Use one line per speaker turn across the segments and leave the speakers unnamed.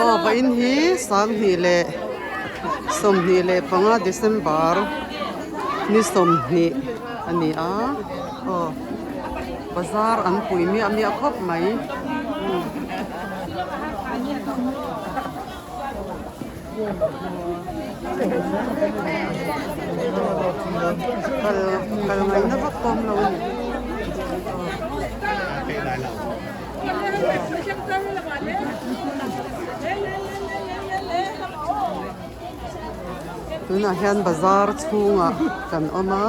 Aw vawiin hi sanghnih leh 25 December ni 20 a ni a aw bazar an pui miah miah khawp mai. Kal kal ngaihna vak pawh awm lo a ni. Tunah hian bazar chhungah kan awm a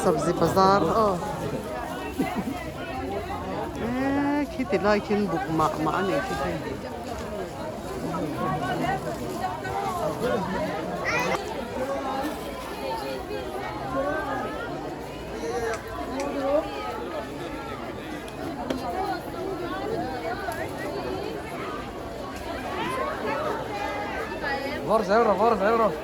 sabzi bazar aw eee khiti lai khin buk mah mah a ni khi khi.
Vawr zel rawh vawr zel rawh.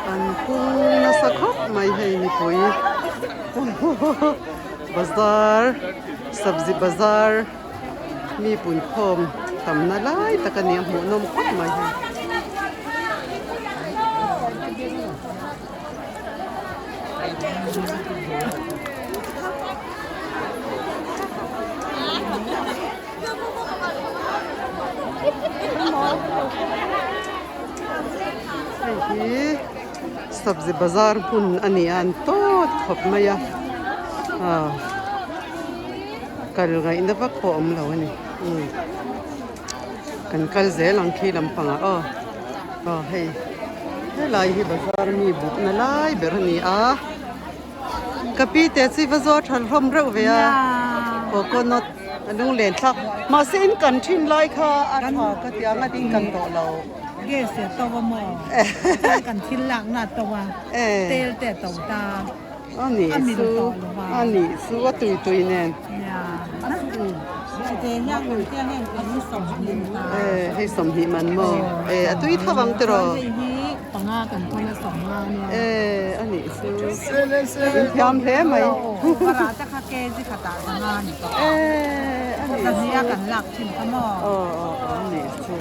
An kung nasa khawp mai hei mipui bazar sabzi bazar mi punkhawm tamna lai tak a ni a hmuhnawm khawp mai hei. Hei hi sabzi bazar hmun a ni a an tawt khawp mai a ah kal ngaihna vak pawh a awm lo a ni umm kan kal zel ang khi lampangah aw. Aw hei helai hi bazar mi bukna lai ber a ni a ka pi te chu i va zaw tha hlawm reuh ve a coconut a lunglen thlak mahse in kan thin lai kha a tha ka ti ang a ding kan tawh lo
gas te a to a maw chuan kan thil lakna a to a tel te a to ta
a nih chu a nih chu a tui tui nen hei 20 man maw eh a tui tho ang tiraw eh a nih chu in thiam hle mai eh a nih chu aw aw a nih chu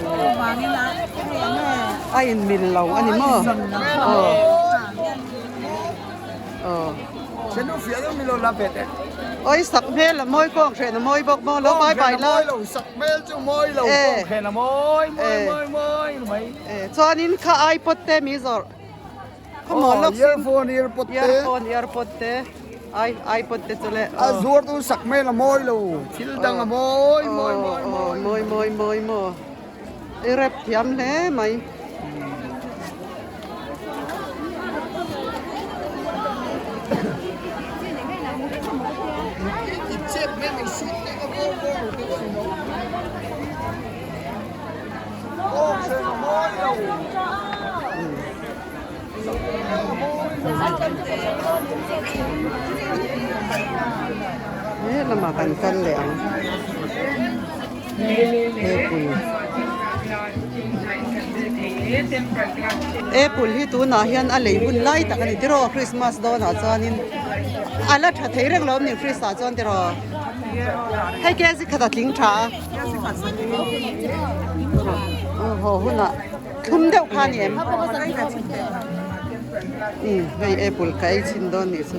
a inmil lo a ni maw aw. Oi sak hmel a mawi kawng hren a mawi bawk maw lo bai bai la. Chuanin kha ipod te mi zawrh khawmaw lawk sin
earphone earpod te
earphone earpod te ipod te chu le
a zuar tu sak hmel a mawi lo thil dang a mawi mawi mawi
mawi mawi mawi mawi maw i rep thiam hle mai. He lamah kan kal leh ang apple apple hi tunah hian a lei hun lai tak a ni tiraw christmas dawnah chuanin a la tha thei reng lo a ni fridge ah chuan tiraw hei kg khat a tling tha a haw hunah thlum deuh kha a ni em umm hei apple ka ei chhin dawn nih chu.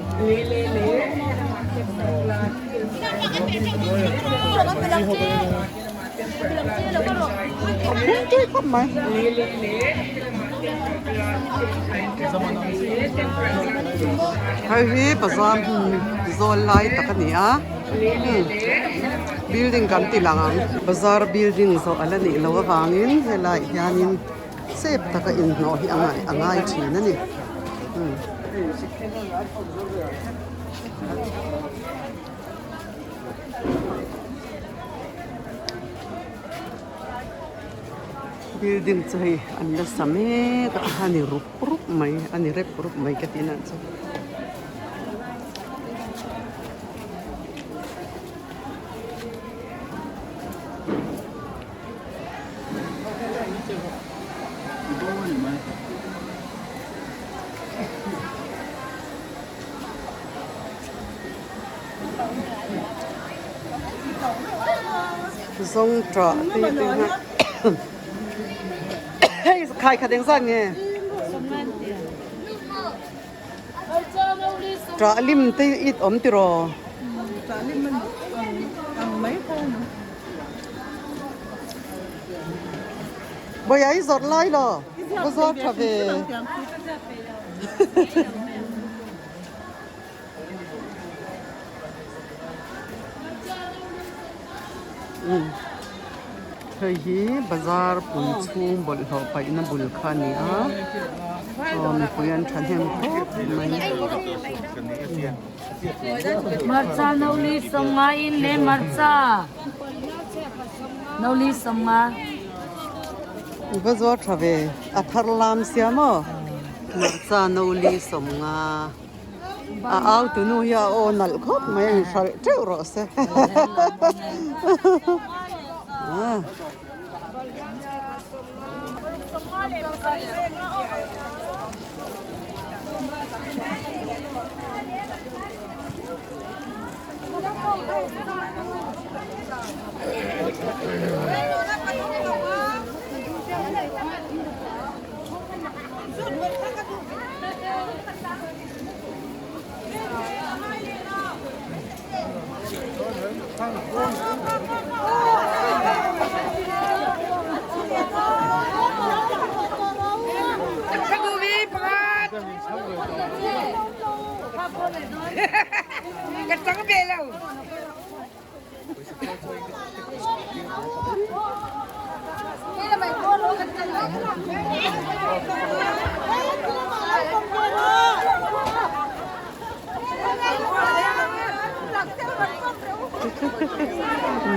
Tui khawp mai. Hei hi bazar hmun zawl lai tak a ni a building kan ti lang ang bazar building zawh a la nih loh avangin helaiah hianin chep taka inhnawh hi a ngai thin a ni. Building chu hei an la sa mek a a ni rup rup mai a ni rep rup mai ka tih nah chu. Zawng tah te te hi hei khai khat eng zat nge tah lim te it awm tiraw Bawia i zawrh lai law ka zawr tha ve. Hei hi bazar pui chhung bawlhhlawh paihna bul kha a ni a aw mipui an thahnem khawp mai.
Hmarcha no li sawmnga in le hmarcha no li sawmnga.
I va zuar tha ve a thar lam sia maw hmarcha no li sawmnga. A au tunu hi a aw nalh khawp mai a inhralh teuh rawh se.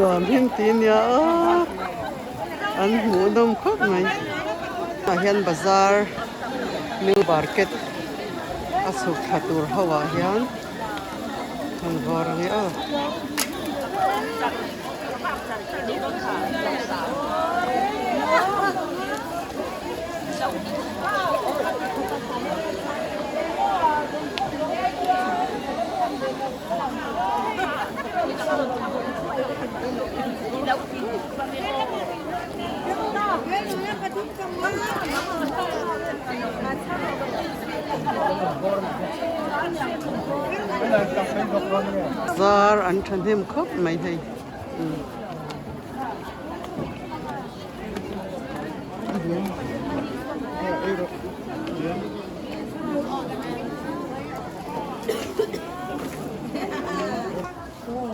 Nuam hlim ti nia aw an hmuh nawm khawp mai ah hian bazar new market a chhuk thla tur ho ah hian. An vawr ang e aw. Zar an thahnem khawp mai hei.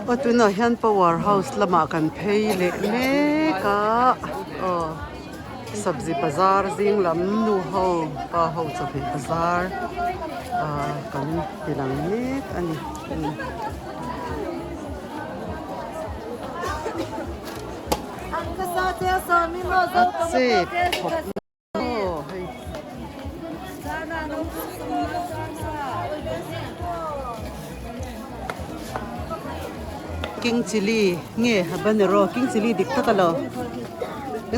Aw tunah hian power house lamah kan phei leh mek a aw. Sabzi bazar zing lam nu ho pa ho chawhmeh bazar ah kan ti lang mek a ni. A chep khawp maw hei. King chilli nge habanero king chilli dik tak alo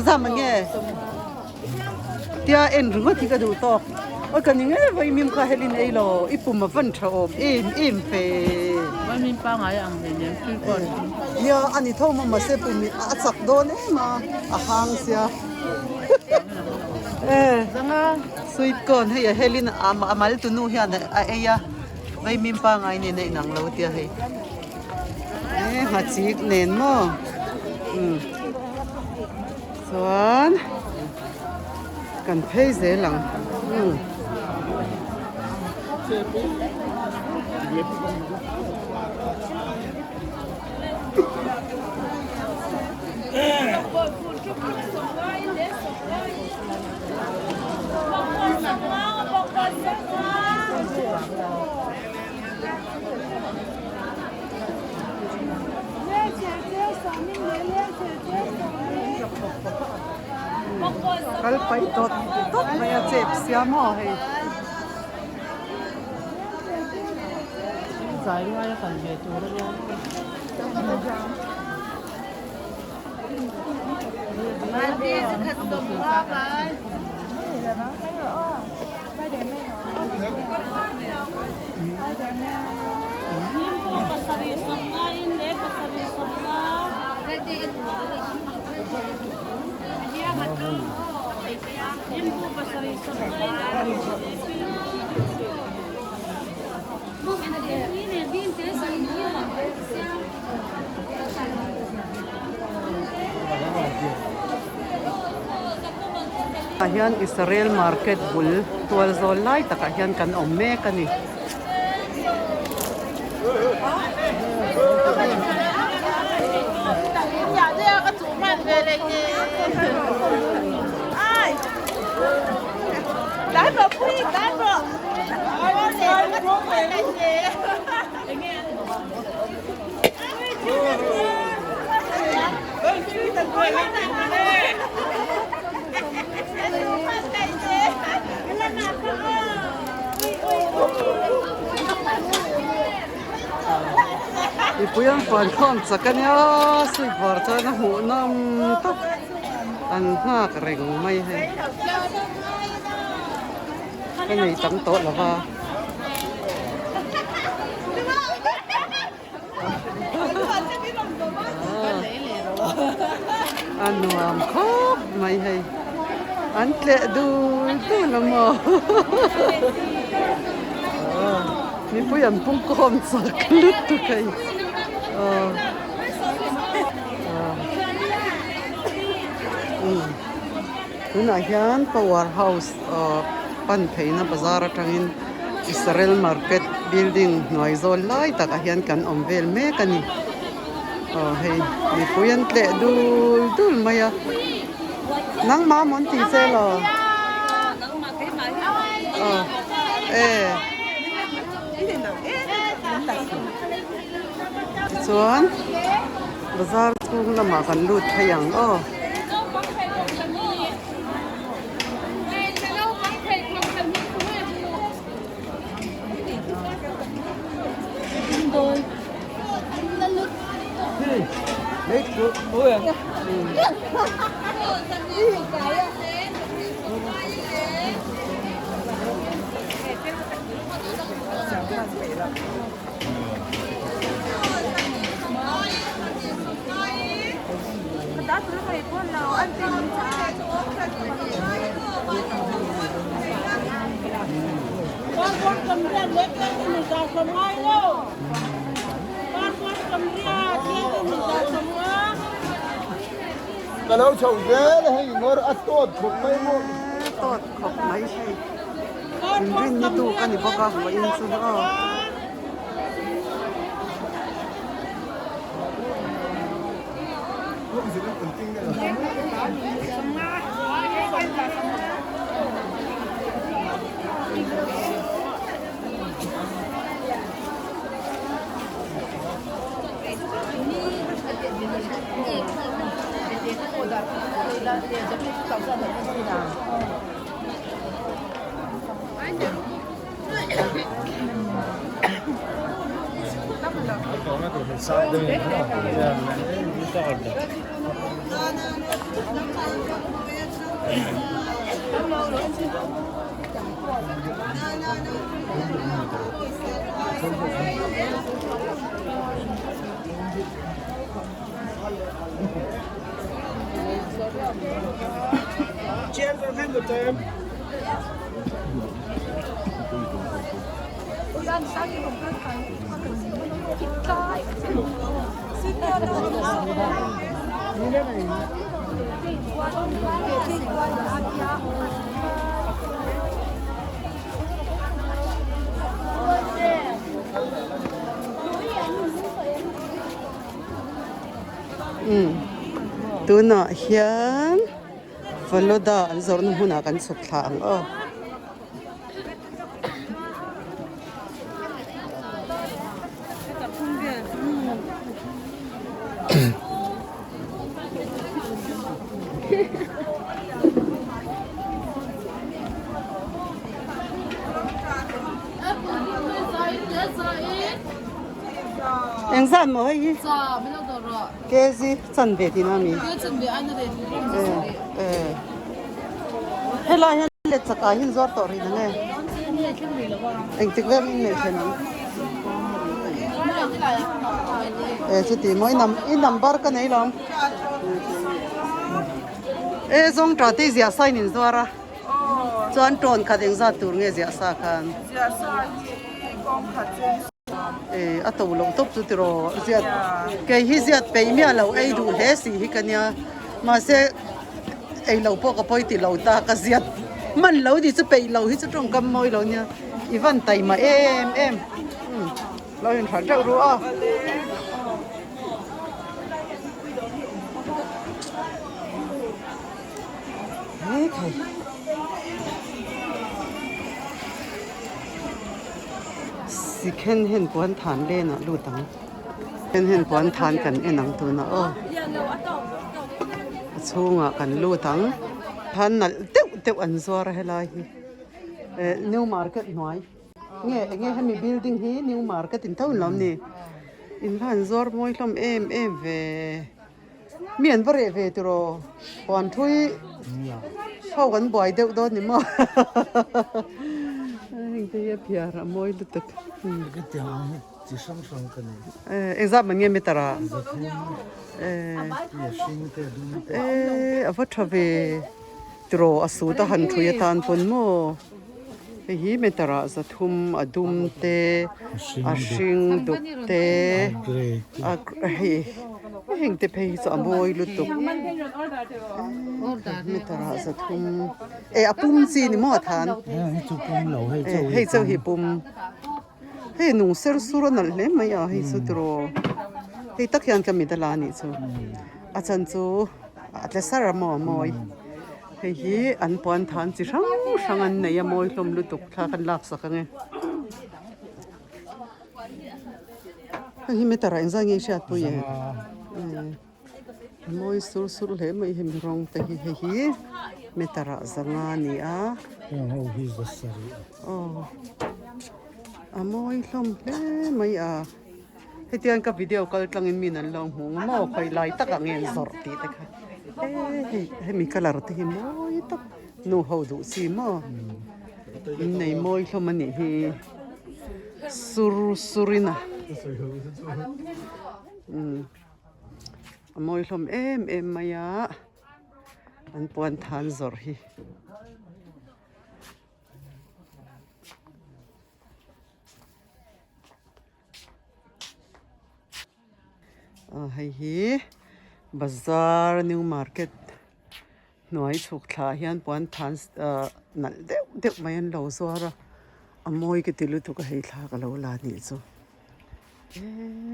zam ang nge tia en ringawt hi ka duh tawk aw ka ni ngei vaimim kha helin ei lo i pum a van tha awm em em fe
vaimim pangai ang hle nen tui pawh
nia a ni tho maw mahse pum a chak dawn em a a hang sia e sweet corn hei a helin a mal tunu hian a ei a vaimim pangai nen a inang lo tia hei. E hachik nen maw umm chuan Kan phei zel ang. Umm. Kal paih dawt dawt mai a chep sia maw hei. Tah hian Israel market bul tual zawl lai takah hian kan awm mek a ni. Mipui an fuan khawm chak a nia sweet var chuan a hmuh nawm tawp an nghak reng mai hei ka nei tam tawh lo va. A nuam khawp mai hei an tleh dul dul a maw mipui an pung kawm chak lutuk hei aw tunah hian power house pan theihna bazar atangin Israel market building hnuai zawl lai takah hian kan awm vel mek a ni aw hei mipui an tleh dul dul mai a nangmah maw an tih che law aw e tichuan bazar chhung lamah kan lut thei ang aw.
Ka lo chho zel hei ngawr a tawt khawp mai maw.
Tawt khawp mai hei. Inrin ni tuk a ni bawk a vawiin chu aw. Umm tunah hian Faloda an zawrhna hmunah kan chhuk thla ang aw. Engzat maw hei hi? Kg chanve tihna a mi? Helai hian let chakah hian zuar tawh rih ang e. Engtik vel in neih thlen ang? E chuti maw i number ka nei lo. E zawng ta te ziah sa in inzuar a. Chuan tawn khat engzat tur nge ziah sa khan?
Ziah sa hi kawng khat chu
E a to loh tawp chu tiraw ziat kei hi ziat peih miah lo ei duh hle si hi ka nia mahse ei lo pawh ka pawi ti lo ta ka ziat hman lo ni chu peih lo hi chu tawngkam mawi lo nia i van taima em em lo inhralh teuh ru a. Sikhen hen puan than len ah lut ang sikhen hen puan than kan en ang tunah aw a chhungah kan lut ang than nalh deuh deuh an zuar a helai hi eh new market hnuai nge enge hemi building hi new market in tho in lo awm ni in va han zuar mawi hlawm em em ve. Mi an va reh ve tiraw huan thui ho kan buai deuh dawn ni maw heng te hi a phiar a mawi lutuk engzat man nge meter ah eh a va tha ve tiraw a sut a han thui atan pawn maw. Hei hi meter ah zathum a dum te a hring duk te a hei heng te phei hi chu a mawi lutuk meter ah zathum eh a pum chi ni maw a than hei chauh hi pum hei nung ser sur a nalh hle mai a hei chu tiraw hei tak hian ka mit a la a nih chu a chan chu a tle sar a maw a mawi. Hei hi an puan than chi hrang hrang an nei a mawi hlawm lutuk thla kan lak sak ang e. Hei hi meter ah engzah nge i hriat pui e? A mawi sur sur hle mai hemi rawng te hi hei hi meter ah zanga a ni a. Aw a mawi hlawm hle mai a. Hetiang ka video kal tlangin min an lo hmu ang maw khawi lai tak ang nge zawrh tih te kha e hei hemi colour te hi mawi tak nu ho duh chi maw in nei mawi hlawm a nih hi sur sur in a umm a mawi hlawm em em mai a an puan than zawrh hi. Hei hi bazar new market hnuai chhuk thla ah hian puan than ahh nalh deuh deuh mai an lo zuar a a mawi ka ti lutuk a hei thla ka lo la anih chu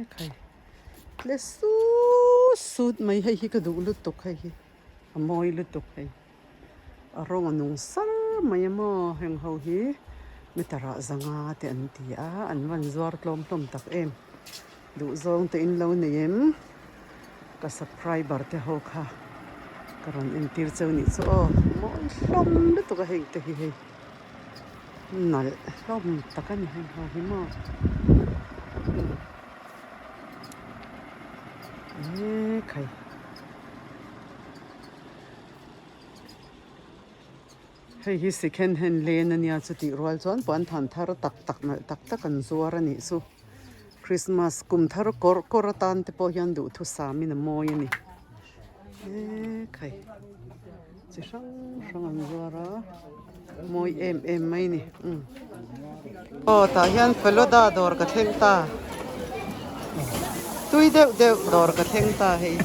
ekhai tle sut sut mai hei hi ka duh lutuk hei hi a mawi lutuk hei. A rawng a nung sar mai a maw heng ho hi meter ah zanga te an ti a an van zuar tlawm hlawm tak em duh zawng te in lo nei em ka subscriber te ho kha ka rawn entir cheu nih chu aw mawi hlawm lutuk a heng te hi hei nalh hlawm tak a ni heng ho hi maw ekhai. Hei hi second hand lane a nia chutih rual chuan puan than thar tak tak nalh tak tak an zuar a nih chu Christmas kum thar kawr kawr atan te pawh hian duhthusam in a mawi a ni ekhai chi hrang hrang an zuar a mawi em em mai a ni umm aw tah hian Feloda dawr ka thleng ta tui deuh deuh dawr ka thleng ta hei.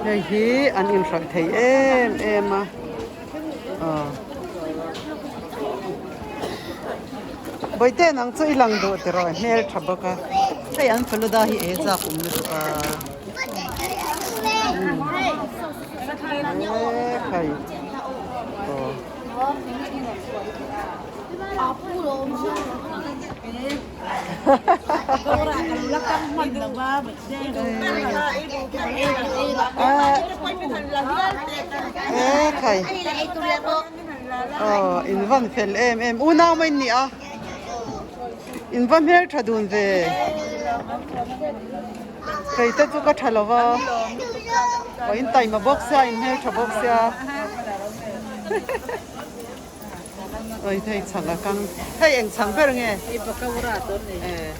Hei hi an inhralh thei em em a aw Bawihte nang chu i lang duh tiraw hmel tha bawk a hei an faluda hi ei chak awm lutuk a e khai aw. E khai aw in van fel em em unau mai an ni a in va hmel tha dun ve kei te chu ka tha lo va aw in taima bawk sia in hmel tha bawk sia. Oi hei chhang a kang hei eng chhang ber nge
hei pakora dawn ni
eh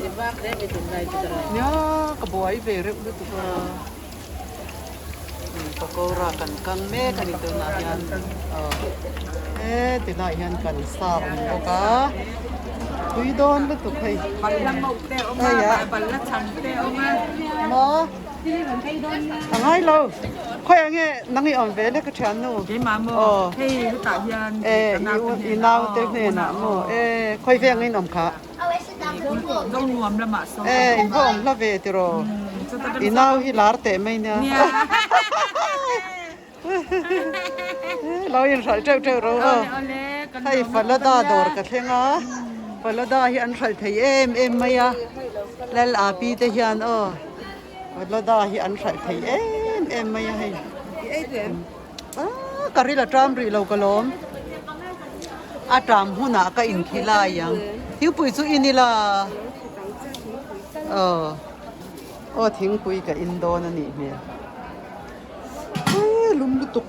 i vak reng i tum lai chu ka
nia ka buai ve reuh lutuk a pakora kan kang mek a ni tunah hian aw he tilai hian kan sa awm bawk a tui dawn lutuk hei
Balhla mauh te a awm a balhla chhang te a awm a
maw. A ngai lo. Khawiah nge nang i awm ve le ka thian nu?
Keimah maw? Hei hetah hian
ka nau te hnenah. I nau te hnenah maw? E khawi veng in awm kha?
Zo nuam lamah sawn.
E in va awm hla ve tiraw? I nau hi lar teh mai nia. Lo inhralh teuh teuh ro aw. Hei Falada dawr ka thleng a, Falada hi an hralh thei em em mai a, Lal Api te hian aw Falada hi an hralh thei em em mai a hei. Aaa ka ril a ṭam rih lo ka lawm. A ṭam hunah ka inthi lai ang. Thingpui chu in ila aw aw thingpui ka in dawn a nih hmel. Eee lum lutuk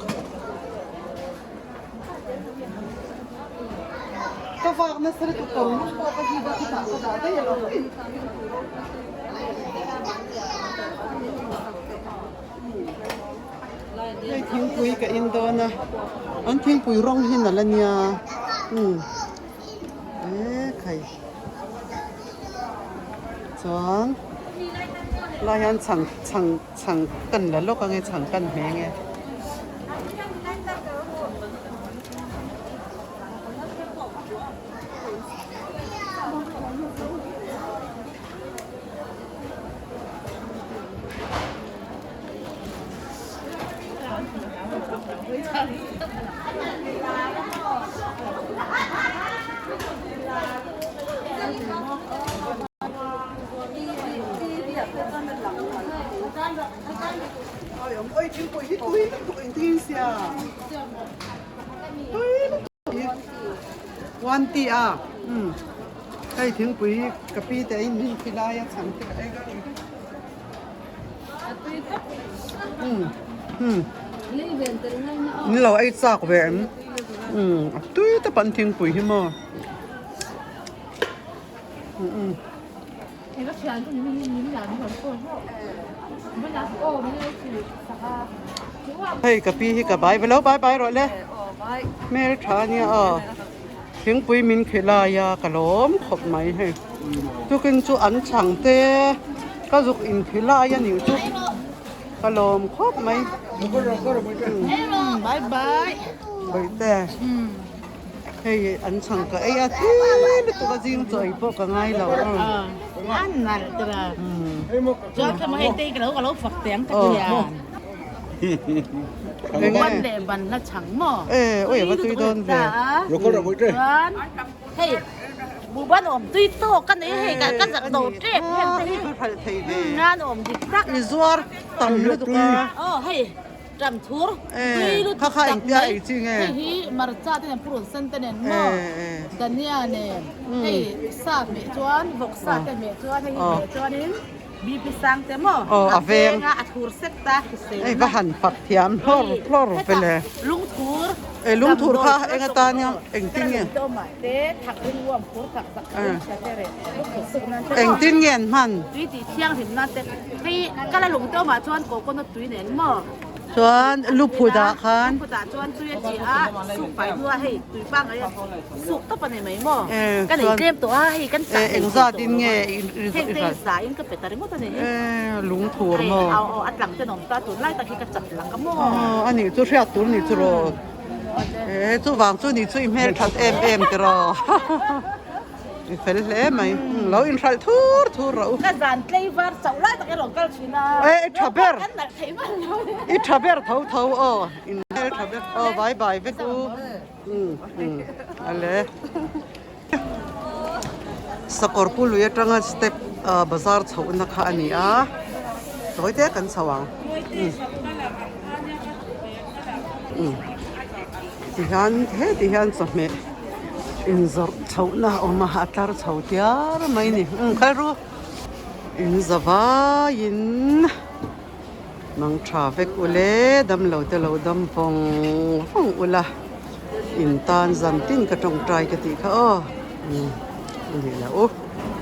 ka vak nasa lutuk kawr lum pawh ka hi bawk chutah ka dah daih alawm hei thingpui ka in dawn a an thingpui rawng hi nalh ania umm eee khai. Chuan lai hian chhang chhang chhang kan la lawk ange chhang kan hmeh ange. One tea a um hei thingpui ka pi te in min khi lai a chhang te ka ei um um in lo ei chak ve em um a tui ta pan thingpui hi maw. Hei ka pi hi ka bai velo bai bai rawh le hmel tha ania aw thingpui min khilai a ka lawm khawp mai hei tukin chu an chhang te ka zuk in khilai a nih chu ka lawm khawp mai
bye bye
bawihte. Hei an chhang ka ei a thil lutuk a zing chaw ei pawh ka ngai lo
An nalh tira chuan thlam hei tei ka lo ka lo fak teng ka tia ban leh ban la chhang maw
e ui va tui dawn ve
chuan hei buban awm tui tawk ka nei hei ka ka zak do tep hem te hi nan awm dik tak
i zuar tam lutuk a
aw hei Ṭamthur tui lutuk tak mai hei hi marcha te nen purun sen te nen maw dania nen hei sa hmeh chuan vawksa te hmeh chuan hei hi hmeh chuanin BP sang te maw a veng a a thur sek ta hrisel
hei va han fak thiam hlawr hlawr vele
lungthur
lungthur kha eng atan hian engtin nge engtin nge an hman
tui tih thianghlim na te hei kala lung te awmah chuan coconut tui nen maw.
Chuan luphut ah khan.
Luphut ah chuan tui a chi a suk fai hnu a hei tui pangai a suk tawp a ni mai maw. Ka nei tlem tawh a hei kan chah
Eng zat in nge i
Heng te hi za in ka pe ta ringawt a ni hi.
Lungthur maw.
Aw aw a tlang ten awm ta tun lai tak hi ka chat lang ka maw.
A nih chu hriat tur ni chu raw. Chuvang chu ni chu i hmel that em em tiraw. I fel hle mai. Lo inhralh thur thur rawh u.
Ka zan tlei var chauh lai tak erawh kal thin a.
E i tha ber.
Kan nalh theih man lo.
I tha ber tho tho aw. In hmel tha ber. Aw bye bye vek u. Ale. Sakawr pu lui atanga step bazar chhohna kha a ni a. Tawi te kan chho ang. Tihian heti hian chawhmeh inzawrh chhohna a awm a a tlar chho tiar mai a ni umm kal ru in za vaiin mang tha vek ule dam lo te lo dam vawng vawng ula in tan zan tin ka tawngtai ka tih kha aw umm a ni lo.